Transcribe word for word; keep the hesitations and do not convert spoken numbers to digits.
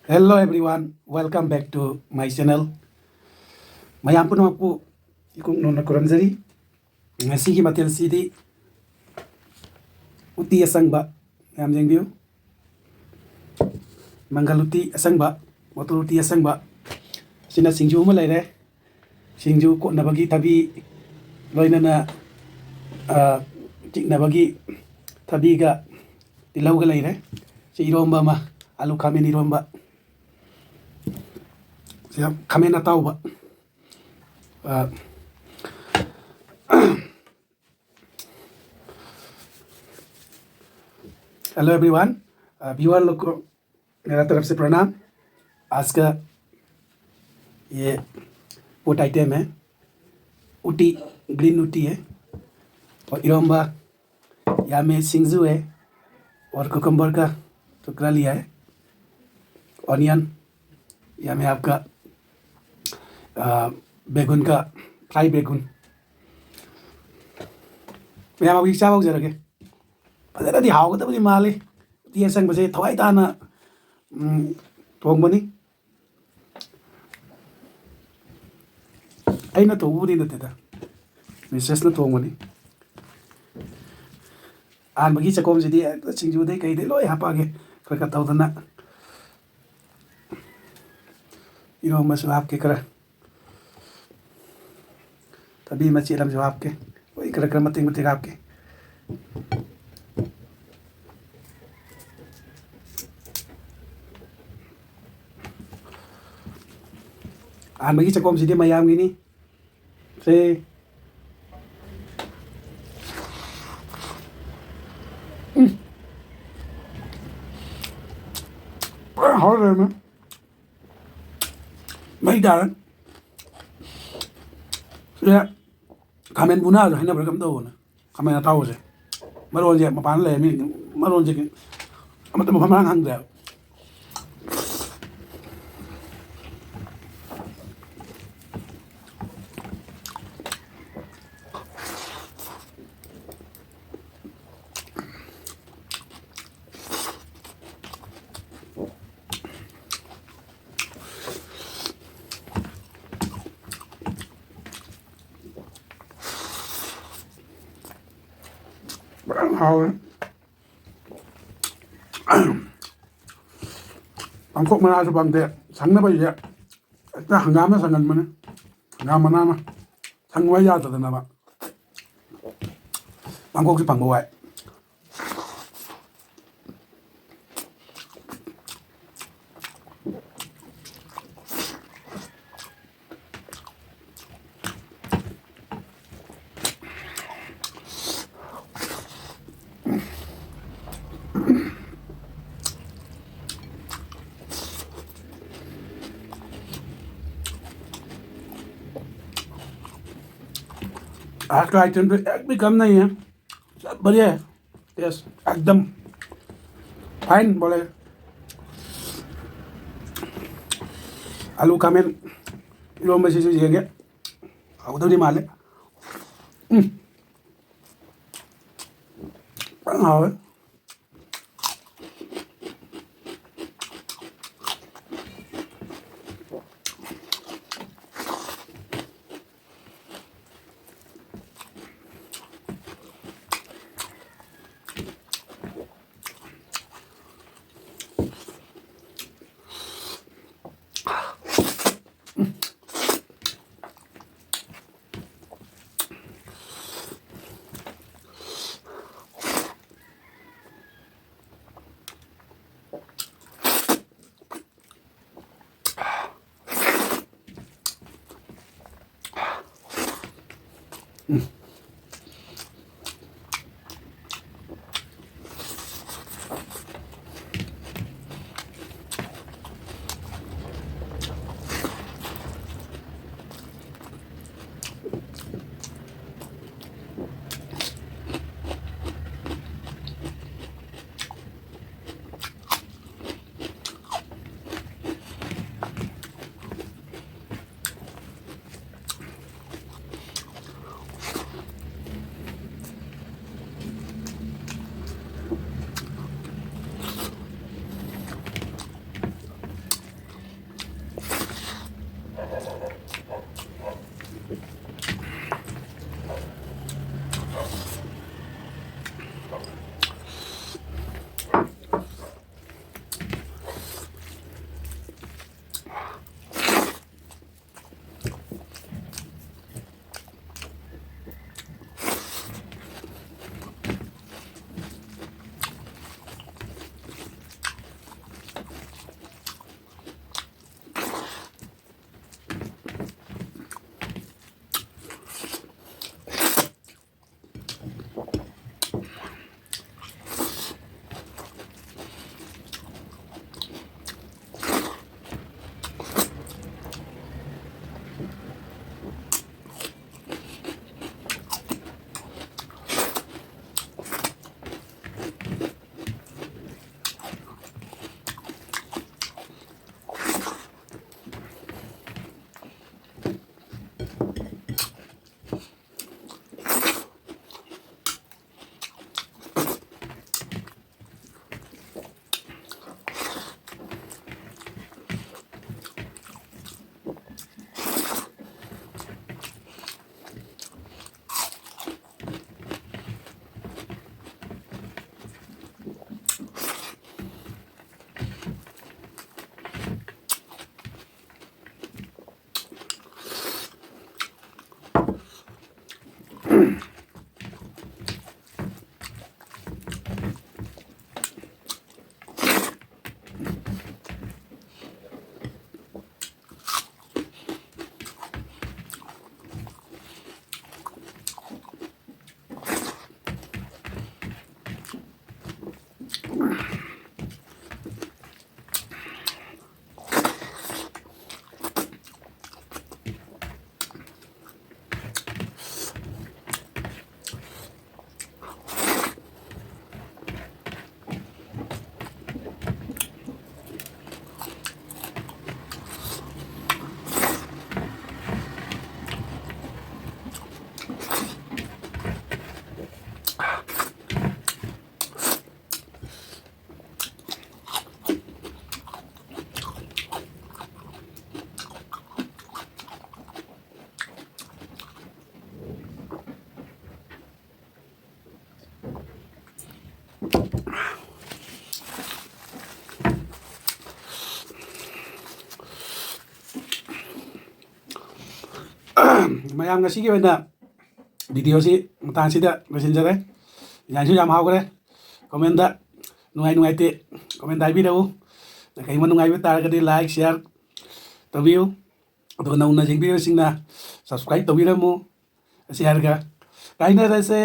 Hello everyone, welcome back to my channel. ꯃꯌꯥꯝ ꯄꯨꯝꯅꯃꯛꯄꯨ ꯏꯀꯨꯛ ꯅꯧꯅ ꯈꯨꯔꯨꯝꯖꯔꯤ꯫ ꯉꯁꯤꯒꯤ ꯃꯊꯦꯜꯁꯤꯗꯤ ꯎꯇꯤ ꯑꯁꯪꯕ, ꯃꯌꯥꯝ ꯌꯦꯡꯕꯤꯌꯨ꯫ ꯃꯪꯒꯜ ꯎꯇꯤ ꯑꯁꯪꯕ, ꯃꯣꯇꯣꯔ ꯎꯇꯤ ꯑꯁꯪꯕ, ꯑꯁꯤꯅ ꯁꯤꯡꯖꯨ ꯑꯃ ꯂꯩꯔꯦ꯫ ꯁꯤꯡꯖꯨ ꯀꯣꯠꯅꯕꯒꯤ ꯊꯕꯤ, ꯂꯣꯏꯅꯅ, ꯑ, ꯆꯤꯛꯅꯕꯒꯤ ꯊꯕꯤꯒ ꯇꯤꯜꯍꯧꯒ ꯂꯩꯔꯦ꯫ ꯁꯤ ꯏꯔꯣꯝꯕ ꯑꯃ, ꯑꯂꯨ ꯈꯥꯃꯦꯟ ꯏꯔꯣꯝꯕ꯫ ꯁꯤꯗ ꯈꯥꯃꯦꯟ ꯑꯇꯥꯎꯕ꯫ ꯑ, Hello everyone, uh, viewer लोग को मेरा तरफ से प्रणाम। आज का ये फूड आइटम है उटी, ग्रीन उटी है, और इरोम्बा, यहाँ में सिंजू है, और कुकम्बर का टुकड़ा लिया है, ऑनियन, यहाँ में आपका, आ, बैगन का, फ्राई बैगन। ꯃꯌꯥꯝ ꯍꯧꯖꯤꯛ ꯆꯥꯕ ꯍꯧꯖꯔꯒꯦ꯫ ꯐꯖꯅꯗꯤ ꯍꯥꯎꯒꯗꯕꯗꯤ ꯃꯥꯜꯂꯤ꯫ ꯎꯇꯤ ꯑꯁꯪꯕꯁꯦ ꯊꯋꯥꯏ ꯇꯥꯅ, ꯎꯝ, ꯊꯣꯡꯕꯅꯤ꯫ ꯑꯩꯅ ꯊꯣꯡꯕꯕꯨꯗꯤ ꯅꯠꯇꯦꯗ, ꯃꯤꯁꯦꯁꯅ ꯊꯣꯡꯕꯅꯤ꯫ ꯑꯍꯥꯟꯕꯒꯤ ꯆꯥꯛꯈꯣꯝꯁꯤꯗꯤ ꯍꯦꯛꯇ ꯁꯤꯡꯖꯨꯗꯩ ꯀꯩꯗꯩ ꯂꯣꯏ ꯍꯥꯞꯄꯛꯑꯒꯦ, ꯈꯔ ꯈꯔ ꯇꯧꯗꯅ꯫ ꯏꯔꯣꯝꯕꯁꯨ ꯍꯥꯞꯀꯦ ꯈꯔ, ꯊꯕꯤ ꯃꯆꯦꯠ ꯑꯃꯁꯨ ꯍꯥꯞꯀꯦ꯫ ꯍꯣꯏ, ꯈꯔ ꯈꯔ ꯃꯇꯦꯛ ꯃꯇꯦꯛ ꯍꯥꯞꯀꯦ꯫ ꯑꯍꯥꯟꯕꯒꯤ ꯆꯥꯛꯈꯣꯝꯁꯤꯗꯤ ꯃꯌꯥꯝꯒꯤꯅꯤ꯫ ꯁꯦ꯫ ꯎꯝ꯫ ꯄꯨꯔꯥ ꯍꯥꯎꯔꯦ꯫ ꯃꯩ ꯇꯥꯔꯦ꯫ ꯁꯤꯗ ꯈꯥꯃꯦꯟ ꯕꯨꯅꯥꯁꯨ ꯍꯥꯏꯅꯕ꯭ꯔꯥ ꯀꯩꯅꯣꯝ ꯇꯧꯕꯅꯦ꯫ ꯈꯥꯃꯦꯟ ꯑꯇꯥꯎꯕꯁꯦ꯫ ꯃꯔꯣꯟꯁꯦ ꯃꯄꯥꯟꯗ ꯂꯩꯔ ꯃꯤ ꯃꯔꯣꯟꯁꯦ ꯑꯃꯠꯇ ꯃꯐꯝ ꯃꯔꯥꯡ ꯈꯪꯗ꯭ꯔꯦꯕ꯫ ꯍꯥꯎꯔꯦ꯫ ꯄꯥꯡꯈꯣꯛ ꯃꯅꯥꯁꯨ ꯄꯥꯝꯗꯦ, ꯁꯪꯅꯕ ꯑꯩꯁꯦ ꯍꯦꯛꯇ ꯍꯪꯒꯥꯝꯅ ꯁꯪꯍꯟꯕꯅꯦ꯫ ꯍꯪꯒꯥꯝ ꯃꯅꯥ ꯑꯃ ꯁꯪꯕ ꯌꯥꯗꯗꯅꯕ꯫ ꯄꯥꯡꯈꯣꯛꯁꯤ ꯐꯪꯕ ꯋꯥꯏ꯫ आज का आइटम तो एक भी कम नहीं है, सब बढ़िया है। टेस्ट एकदम फाइन बोले। ꯑꯂꯨ ꯈꯥꯃꯦꯟ ꯏꯔꯣꯝꯕꯁꯤꯁꯨ ꯌꯦꯡꯒꯦ꯫ ꯍꯥꯎꯗꯧꯗꯤ ꯃꯥꯜꯂꯦ꯫ ꯎꯝ꯫ ꯐꯖꯅ ꯍꯥꯎꯋꯦ꯫ ꯃꯌꯥꯝ, ꯉꯁꯤꯒꯤ ꯑꯣꯏꯅ videoꯁꯤ ꯃꯇꯥꯡꯁꯤꯗ ꯂꯣꯏꯁꯤꯟꯖꯔꯦ꯫ Designꯁꯨ ꯌꯥꯝ ꯍꯥꯎꯈ꯭ꯔꯦ꯫ Commentꯇ ꯅꯨꯡꯉꯥꯏ ꯅꯨꯡꯉꯥꯏꯇꯦ commentꯇ ꯍꯥꯏꯕꯤꯔꯛꯎ꯫ ꯀꯔꯤꯒꯨꯝꯕ ꯅꯨꯡꯉꯥꯏꯕ ꯇꯥꯔꯒꯗꯤ like, share ꯇꯧꯕꯤꯌꯨ꯫ ꯑꯗꯨꯒ ꯅꯧꯅ ꯌꯦꯡꯕꯤꯔꯤꯕꯁꯤꯡꯅ subscribe ꯇꯧꯕꯤꯔꯝꯃꯨ꯫ ꯑꯁꯤ ꯍꯥꯏꯔꯒ ꯀꯥꯏꯅꯔꯁꯦ꯫